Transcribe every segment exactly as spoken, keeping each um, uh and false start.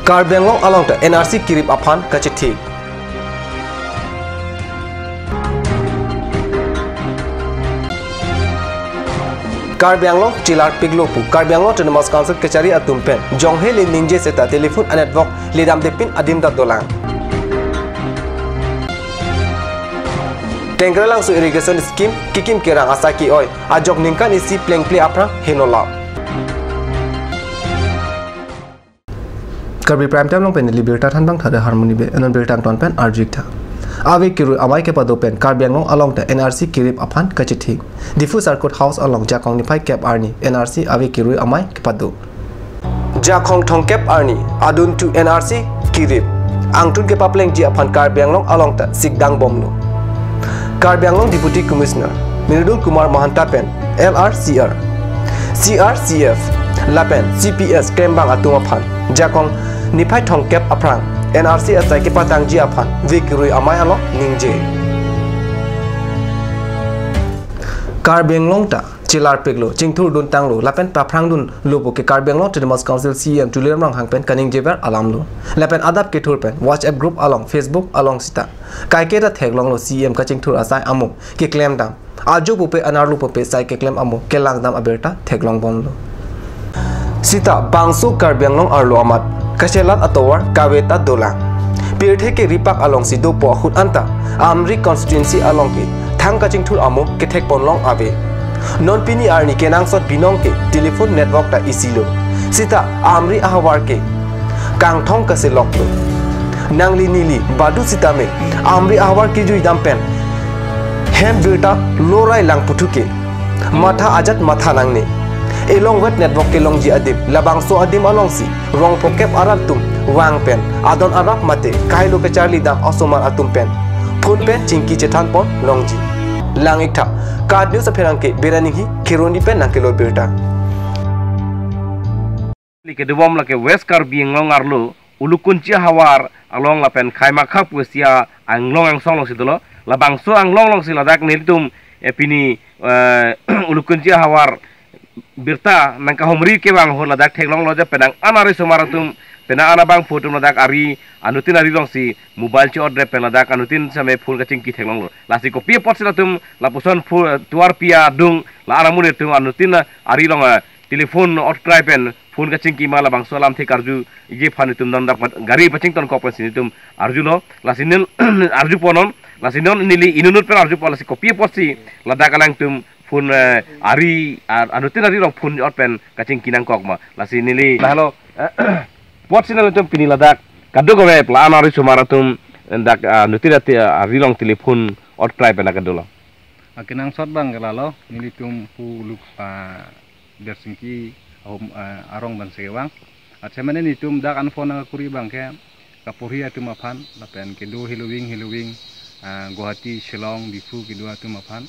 Karbi Anglong along ta N R C kerip aphan kachethik. Karbi Anglong chelarpiklo pu Karbi Anglong Autonomous Council kachari atum pen jonghe le ningje seta telephone anetwork ledamde pin adim ta dolang. Tengrelangso irrigation scheme kekim kerang asai ke-oi ajok ningkan isi plengple aphrang henolap. Karbi Prime Time along pen neli birta thanbang thare Harmony Bey, non birta angton pen arju-ik tha. Ave kerui amei kepado pen Karbi Anglong along ta N R C kerip aphan kachethik. Diphu Circuit House along jakong niphai kep arni N R C ave kerui amei kepado. Jakong thomkep arni adun tu N R C kerip angtun kepaplengji aphan Karbi Anglong along ta sikdang bomlo. Karbi Anglong Deputy Commissioner Mridul Kumar Mahanta pen L R C R, C R C F lapen C P S klembang atum aphan jakong niphai thomkep aphrang N R C asai kepatangji aphan ave kerui amei along ningje. Karbi Anglong ta chelarpiklo, chingthurduntanglo lapen paphrangdunlo pu ke Karbi Anglong Autonomous Council C E M Tuliram Ronghang pen kaningjever alamlo. Lapen adap kethur pen WhatsApp group along, Facebook along sita kaiketa theklonglo C E M kachingthur asai amo keklemdam. Ajo pupe anerlo pupe sai keklem amo kelangdam abirta theklongbomlo. Sita bangso Karbi Anglong arlo amat kachelat atovar kave ta dolang. Pirthe ke ripak alongsi dopo ahut anta Amri constituency along ke thang kachingthur amo kethekponlong ave. Non pini arni kenangsot binong ke telephone network ta isilo. Sita Amri ahavar ke kangthong kaseloklo. Nangli neli badu sitame Amri ahavar kejuidam pen hem birta lorai lang puthot ke matha ajat matha nangne. Elongvet network kelongji adim labangso adim alongsi rong phokep arat atum vang pen adon arap mate kailo kacharlidam osomar atum pen phone pen chingki chethanpon longji. Lang-ik tha, KAT News apherangke Bera Ninghi, Kheroni pen nangkelo birta. Neli kedobom lake West Karbi Anglong arlo Ulukunchi ahavar along lapen Khaimakha pusi anglong angsong alongsi dolo. Labangso anglong alongsi ladak nelitum, eh, pini, eh, Ulukunchi ahavar birta nangkahumri kevang ahut ladak theklonglo je penang an ari osomar atum, penang an abangphu atum ladak ari anuttin ari alongsi mobile cho-otrep pen ladak anuttin sitame phone kachingki theklonglo. Lasi kopi apotsi latum lapuson phone, eh, tovar pi adung la-an amonit atum anuttin ari along, eh, telephone otkrai pen phone kachingki ma, labangso alamthe karju-ikji aphan itum dam dak gari pachingtonkok pensi itum arjulo. Lasi neli arjuponnon, lasi non neli inutnut pen arjupon, lasi kopi apotsi ladak alangtum phone, eh, ari, ar-, anuttin ari along phone ot pen kachingki nangkok ma. Lasi neli, la helo, eh, apotsi nanglitum pini ladak kadokave la-an ari osomar atum dak, ah, anuttin ati, ah, ari along telephone otkrai pen dak kadolo. Akenangsot abang ke lalo, nelitum pu Uluk, ah, Bersingki ahom, ah, arong abangsi kevang. Athe mane nelitum dak an phone nangkuri abang ke kaporhi atum aphan, lapen kedo heloving heloving, ah, Guwahati, Shillong, Diphu kedo atum aphan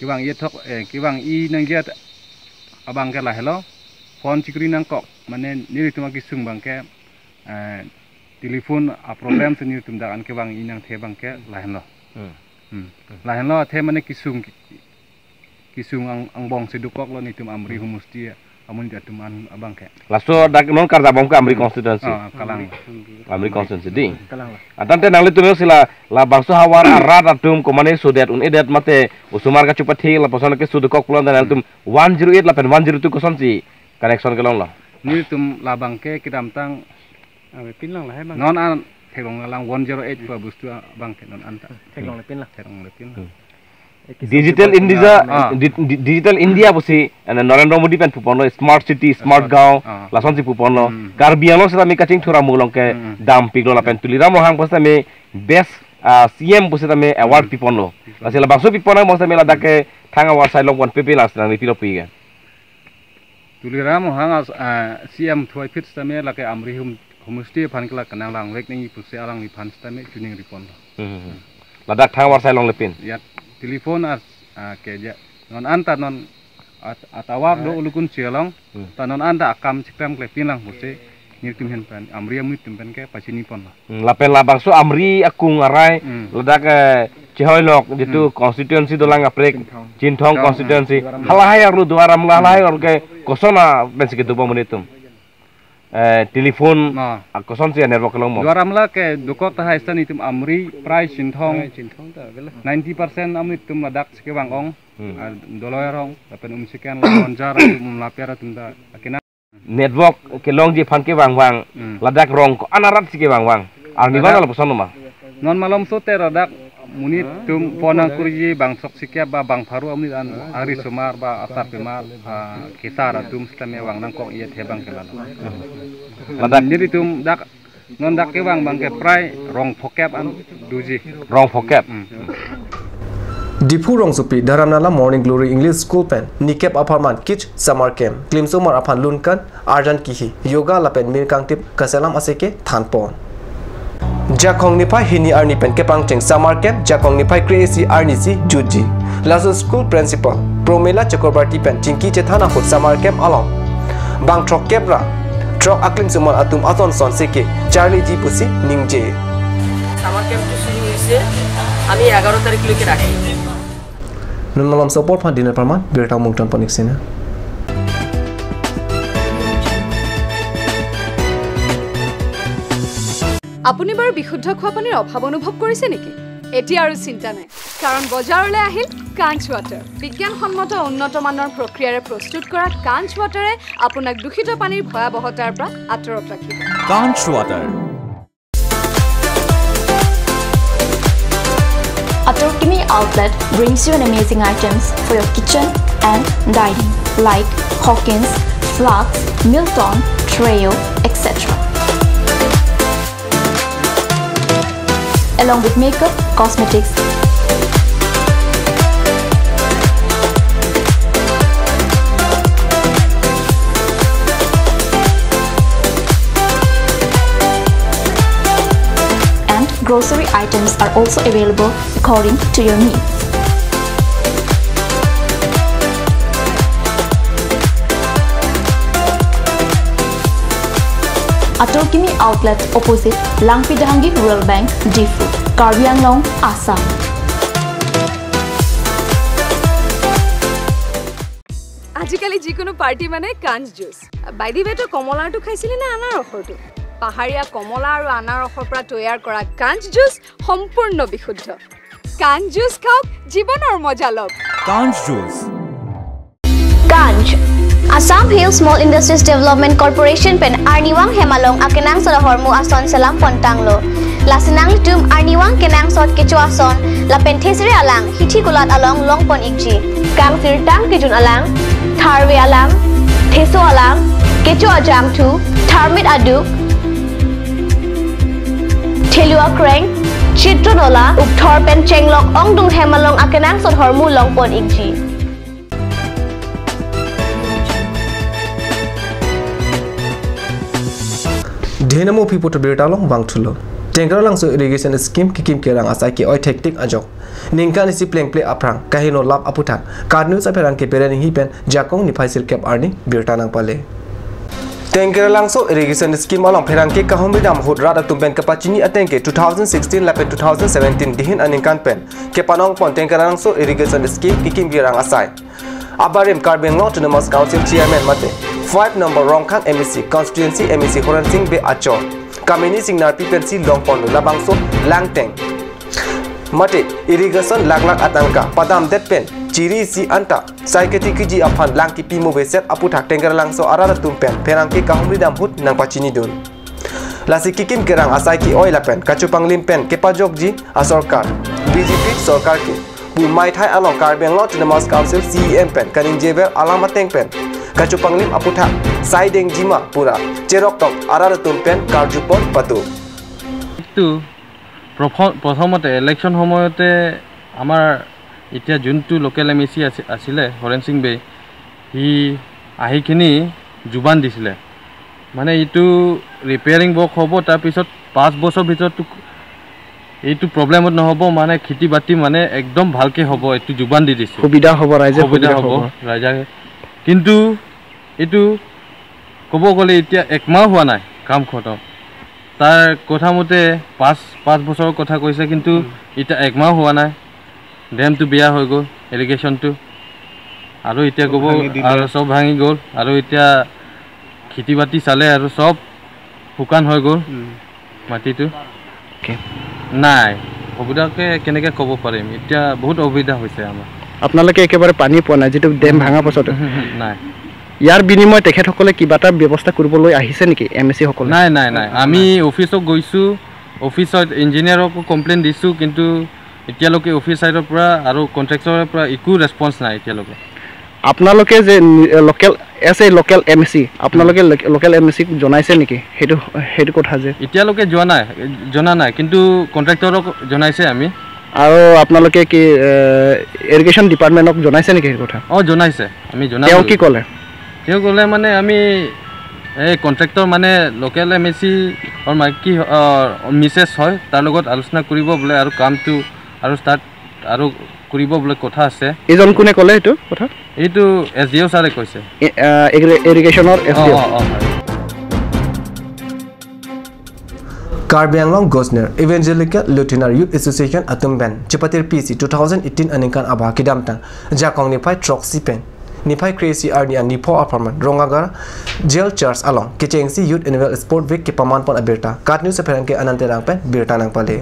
kevang-i thok, eh, kevang-i nangji abang ke la helo. Phone chikuri nangkok, mane nelitum akesung abang ke, eh, telephone a-problem si nelitum dak an kevang-i nangthe abang ke la helo. Hmm. Hmm. La helo athe mane kesung, kesung ang, angbong si dokoklo nelitum Amri homosti amonit atum an abang ke. Laso dak non karjabom ke Amri constituency. Ah, kalang. Amri constituency dei. Kalang. Athe nanglitum si la, labangso havar arat atum komane sodet un-edet mate osomar kachepathik lapuson keso dokok pulo, dan nanglitum one zero eight lapen one zero two kosonsi connection kelonglo? Nelitum labang ke kedamtang Ave pinlang lahai abang. Non an theklong lang one zero eight pu abostu abang ke non anta. Theklongle pinlang. Theklongle pinlang. Hmm. Eh, kisah Digital coba India, pinlang. Ah. Di-, di-, Digital India pusi, eh, Narendra Modi pen puponlo, smart city, smart Smart, gaon, ah. lasonsi puponlo. Hmm. Karbi Anglong sitame kachingthur amo along ke Hmm. dampiklo lapen Tuliram Ronghang pusitame best, ah, C M pusitame award Hmm. piponlo. Lasi labangso pipon pusitame ladak ke thang award sai longpon pepe, lasi nangli pilo pu ke. Tuliram Ronghang as, ah, C M thuiphit sitame lake Amri hom-, homosti aphan ke la kenang langvek nangji pusi alangliphan sitame chuning ripon. Hmm. Ladak thang award sai longle pin. Ya, telephone as, ah, ke ja. Non anta non at, atovar do Ulukunchi along. Hmm. Ta non anta akam chikram kle pinlang pusi nelitum ahin pen, Amri amonit atum pen ke pachiniponlo. Hmm, lapen labangso Amri akung arai, Hmm. ladak, eh, chehoilok, jitu Hmm. constituency dolang kaprek, Chinthong. Chinthong Chinthong, constituency. Hmm. Halahai arlo Duar Amla, halahai arlo ke koson pensi kedo amonit atum? Eh, telephone, ah, kosonsi network kelong mo? Duar Amla ke dokok tahai stan itum Amri, Prai, Chinthong, Prai, Chinthong ta, ninety percent amonit atum ladak si kevang ong. Hmm. Ah, Doloi arong, lapen Umshikan, Lamonjar atum, Umlaper atum ta, akena. Network kelongji aphan kevangvang, hmm, ladak rong ko-an arat si kevangvang. Arnivang ladak lapuson ma? Non malomso te ladak monit atum phone nangkurji bang sok sikep ba bang pharo amonit an arisomar ba asarpimar, ah, kesar atum sitame vang nangkok-et he bang ke lalo. Ladak nelitum dak non dak kevang bang ke prai rong phokep an doji. Rong phokep. Hmm. Diphu rongsopi Dharamnala Morning Glory English School pen nikep apharman kich summer camp, klimsomar aphan lunkan, arjan kihi, yoga lapen mir kangtip kaselam asai kethanpon. Jakong niphai hini arni pen kepangcheng summer camp Jakong niphai kre-isi arni si jutji. Laso school principal Promila Chakrabarti pen chingki chethan ahut summer camp along bang throkkep ra throk aklimsomar atum ason son seke charliji pusi ningje. Summer camp to shuru hoise, ami এগারো তারিখলৈকে ৰাখিম। Non malomso apor aphan Dinar Parman, birta mungton ponik sina. আপুনি বাৰু বিশুদ্ধ খোৱা পানীৰ অভাৱ অনুভৱ কৰিছে নেকি? এতিয়া আৰু চিন্তা নাই, কাৰণ বজাৰলৈ আহিল কাঞ্চ ৱাটাৰ। বিজ্ঞানসন্মত উন্নত মানৰ প্ৰক্ৰিয়াৰে প্ৰস্তুত কৰা কাঞ্চ ৱাটাৰে আপোনাক দূষিত পানীৰ ভয়াৱহতাৰ পৰা আঁতৰত ৰাখিব। Kanch Water. Atur Kimi Outlet brings you an amazing items for your kitchen and dining, like Hawkins, Flask, Milton, Treo, et cetera. Along with makeup, cosmetics, and grocery items are also available according to your needs. Atur Kimi Outlet opposite Langpi Dehangi Rural Bank, Diphu, Karbi Anglong, Assam. আজিকালি যিকোনো পাৰ্টি মানে কাঞ্চ juice. By the ৱে, তই কমলাৰটো খাইছিলি নে আনাৰসৰটো? পাহাৰীয়া কমলা আৰু আনাৰসৰ পৰা তৈয়াৰ কৰা কাঞ্চ জুচ সম্পূৰ্ণ বিশুদ্ধ। কাঞ্চ জুচ খাওক, জীৱনৰ মজা লওক। Kanch Juice. Kanch, Assam Hill Small Industries Development Corporation pen arnivang hem along akenangsot ahormu ason selam pontanglo. Lasi nanglitum arnivang kenangsot kecho ason lapen thesere alang hithi kulat along longpon ikji. Kangsirtang kejun alang, tharve alang, theso alang, kecho ajangthu, tharmit aduk, thelu akreng, chitro nola, ukthor pen chenglok ongdung hem along akenangsot ahormu longpon ikji. Dhenamo pipoto birta along vangthulo. Tenkeralangso Irrigation Scheme kekim kerang asai ke-oi thektik ajok ningkan isi plengple aphrang kaheno lap aputhak KAT News apherangke Beren Inghi pen Jakong niphai sirkep arni birta nangpale. Tenkeralangso Irrigation Scheme along pherangke kahumri dam ahut rat atum pen kapachini ateng ke two thousand sixteen lapen two thousand seventeen dihin aningkan pen kepanongpon Tenkeralangso Irrigation Scheme kekim kerang asai. Abarim Karbi Anglong Autonomous Council Chairman mate five number Rongkhang M A C constituency M A C Horen Sing Bey achor Kamini Sing Narpi pensi longponlo. Labangso langteng mate irrigation lakh lakh atangka padamdet pen chiri isi anta sai ketikiji aphan lang kipi mo beset aputhak Tenkeralangso arat atum pen pherangke kahumri dam ahut nangpachinidun. Lasi kekim kerang asai ke-oi lapen kachopanglim pen kepajokji asorkar B J P sorkar ke pu maithai along Karbi Anglong Autonomous Council C E M pen kaningjever alam ateng pen kachopanglim aputhak sai dengjima pura cheroktok arat atum pen karjupon patu. এইটো প্ৰথ- প্ৰথমতে ইলেকশ্যন সময়তে আমাৰ এতিয়া যোনটো local M A চি আছি- আছিলে হৰেণ সিং বেই, সি আহি কিনি জুবান দিছিলে, মানে এইটো ৰিপেয়াৰিং ৱৰ্ক হ'ব, তাৰপিছত পাঁচ বছৰ ভিতৰতো এইটো প্ৰব্লেমত নহ'ব, মানে খেতি বাতি মানে একদম ভালকে হ'ব, এইটো জুবান দি দিছে। সুবিধা হ'ব, ৰাইজে সুবিধা সুবিধা হ'ব। হ'ব, ৰাইজে। কিন্তু এইটো ক'ব গ'লে এতিয়া একমাহ হোৱা নাই কাম খতম। তাৰ কথা মতে পাঁচ পাঁচ বছৰৰ কথা কৈছে, কিন্তু উম। এতিয়া একমাহ হোৱা নাই। ডেমটো বেয়া হৈ গ'ল, ইৰিগেশ্যনটো। আৰু এতিয়া চব ক'ব, ভাঙি দিলে। আৰু চব ভাঙি গ'ল। আৰু এতিয়া খেতি বাতি চালে আৰু চব শুকান হৈ গ'ল। উম। মাটিটো। অ'কে। নাই, অসুবিধাকে কেনেকে ক'ব পাৰিম, এতিয়া বহুত অসুবিধা হৈছে আমাৰ। আপোনালোকে একেবাৰে পানী পোৱা নাই, যিটো ডেম উম, ভাঙা পাছতো? উম, উম, নাই। ইয়াৰ বিনিময়ে তেখেতসকলে কিবা এটা ব্যৱস্থা কৰিবলৈ আহিছে নেকি, এম এ চি সকলে? নাই, নাই, নাই। আমি অফিচত গৈছোঁ, অফিচত ইঞ্জিনিয়াৰকো কমপ্লেইন দিছোঁ, কিন্তু এতিয়ালৈকে অফিচ চাইডৰ পৰা আৰু কণ্ট্ৰেক্টৰৰ পৰা একো ৰেছপন্স নাই এতিয়ালৈকে। আপোনালোকে যে নি-, local, as a local M A C, আপোনালোকে লো-, লোকেল এম এ চিক জনাইছে নেকি? সেইটো, সেইটো কথা যে। এতিয়ালৈকে যোৱা নাই, জনা নাই, কিন্তু কণ্ট্ৰেক্টৰক জনাইছে আমি। আৰু আপোনালোকে কি, এ, ইৰিগেশ্যন ডিপাৰ্টমেণ্টক জনাইছে নেকি সেইটো কথা? অ, জনাইছে, আমি জনালোঁ। তেওঁ কি ক'লে? তেওঁ ক'লে মানে আমি এই কণ্ট্ৰেক্টৰ মানে লোকেল এম এ চি আৰু মাইকী, অ, মিছেছ হয়, তাৰ লগত আলোচনা কৰিব বোলে আৰু কামটো আৰু ষ্টাৰ্ট আৰু কৰিব বোলে কথা আছে। এইজন কোনে ক'লে এইটো কথা? এইটো এছ ডি অ' ছাৰে কৈছে। এ, আ, এগ্ৰি-, ইৰিগেশ্যনৰ অ, এছ ডি অ'। অ, অ, হয়। Karbi Anglong Gosner Evangelical Lutheran Youth Association atum pen chepatirpi si two thousand eighteen aningkan abang kedamtang Jakong niphai throksi pen niphai kre-isi arni an nipho apharman Rongagora Jail Church along kechengsi Youth Annual Sport Week kepaman pon abirta KAT News apherangke Anand Terang pen birta nangpale.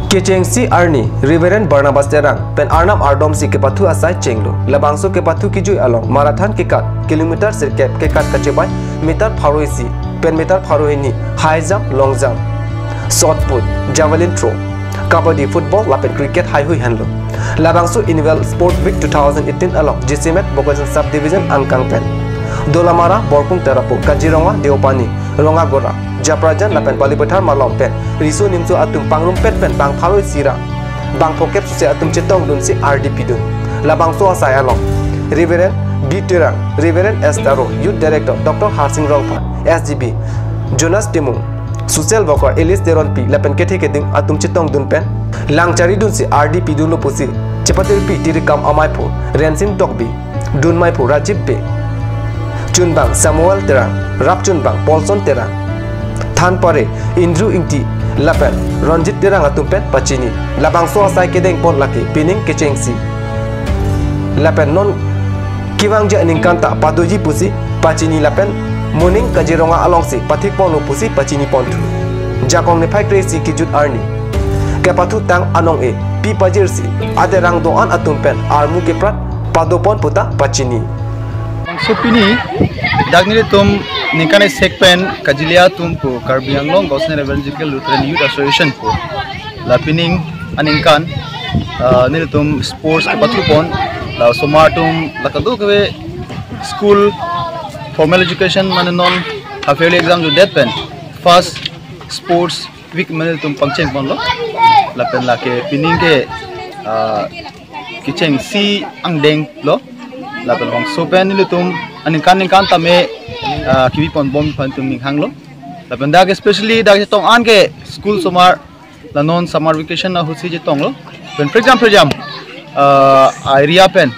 Kechengsi arni Reverend Barnabas Terang pen arnam ardomsi kepathu asai chenglo. Labangso kepathu kejui along marathon kekat kilometer sirkep, kekat kachebai meter pharo isi pen meter pharo hini, high jump, long jump, shot put, javelin throw, kabaddi, football lapen cricket haihui henlo. Labangso Annual Sport Week two thousand eighteen along Jisimet Bokajan Sub Division angkang pen Dolamara, Borpung, Tarapung, Kaziranga, Deopani, Rongagora, Japrajan lapen Balibethar malom pen riso nimso atum pangrumpet pen bang pharo isi ra bang phokep suse atum chetongdunsi ardi pidun. Labangso asai along Reverend B Terang, Reverend S Taro, Youth Director Doctor Harsing Rongphar, S G B Jonas Timung, social worker Elis Teronpi lapen kethe keding atum chetongdun pen lang charidunsi ardi pidunlo pusi chepatirpi tirikam amaiphu Rensin Tokbi, dunmaiphu Rajiv Bey, chunbang Samuel Terang, rap chunbang Paulson Terang, thanpare Indru Ingti lapen Ranjit Terang atum pen pachini. Labangso asai kedeng pon lake pining kechengsi lapen non kevangji aningkan ta padoji pusi pachini lapen moning Kaziranga alongsi pathik ponlo pusi pachini ponthu. Jakong niphai kre-isi kejut arni kepathu tang anong-e pi pajirsi aderang do-an atum pen armu keprat pado pon puta pachini. Bangso pini dak nelitum ningkan isek pen kajili atum pu Karbi Anglong Gosner Evangelical Lutheran Youth Association pu la pining aningkan, ah, nelitum sports kepathu pon, la osomar atum la kadokave school formal education mane non half yearly exam jo det pen first sports week mane nelitum pangcheng ponlo. Lapen lake pining ke, ah, kechengsi angdeng lo. Lapen bangso pen nelitum aningkan ningkan tame, ah, kebi ponbom aphan nelitum ninghanglo. Lapen dak especially dak chetong an ke school osomar la non summer vacation ahutsi chetonglo. Pen phrejam phrejam, ah, area pen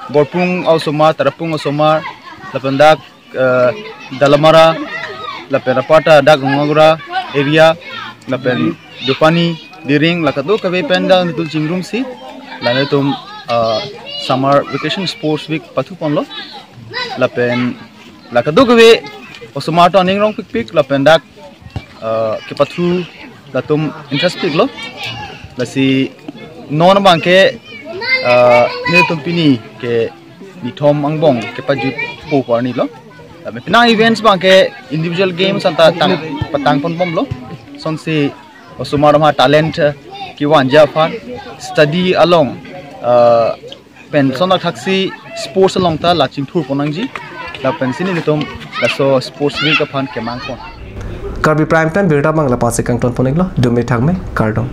Borpung osomar, Tarapung osomar, lapen dak, ah, Dolamara, lapen aparta dak Rongagora area, lapen Deopani, Diring, la kadokave pen dak nelitum chingrumsi la nelitum, ah, summer vacation sports week pathu ponlo. Lapen la kadokave osomar atum aning rongpikpik lapen dak, ah, kepathu latum interest piklo. Lasi non abang ke, ah, nelitum pini ke nithom angbong kepajutpo pu arni lo. Lapen penang events abang ke individual games anta tang patang ponbomlo. Sonsi osomar atum talent, eh, kevanji aphan study along, ah, pen son athaksi sports along ta la chingthur pon nangji. Lapen si nelitum laso sports week aphan kemang pon. Karbi Prime Time birta abang la pasi kangton pon-iklo, dome thakme, kardom.